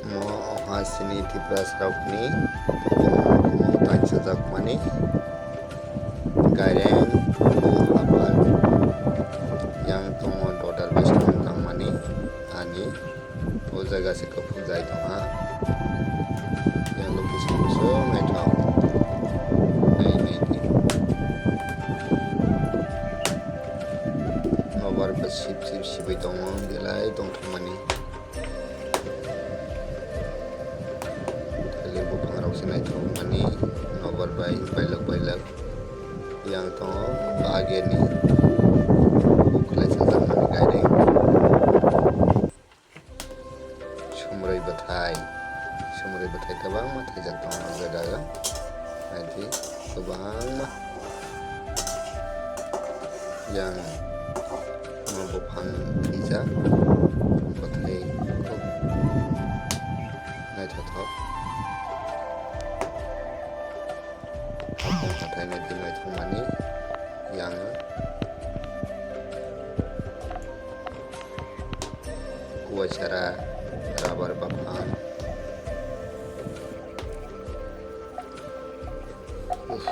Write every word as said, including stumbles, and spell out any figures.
Omo oha chini Tiprasarokni tangsajak mani Gaireng Habar. Yang tongo Dodar Bistong tangmani ani o jaga se kuphuk jai tongha. Yang location so naithok. Nai nai di. Nobar ba sip sip sibai tongo, belai tongthokmani. Thalir buphangrok se naithokmani, nobar bai bailok bailok. Yang tongo bageni bukhulai sajakmani Gaireng. Sumroi bwthai, sumroi bwthai kwbangma thaijak tongo o jaga o. Naidi kwbangma yang omo buphang thwijak, bwthai naithothok. Buphang hathai naidi naithokmani yang kuaisara, rabar baphang. Uff,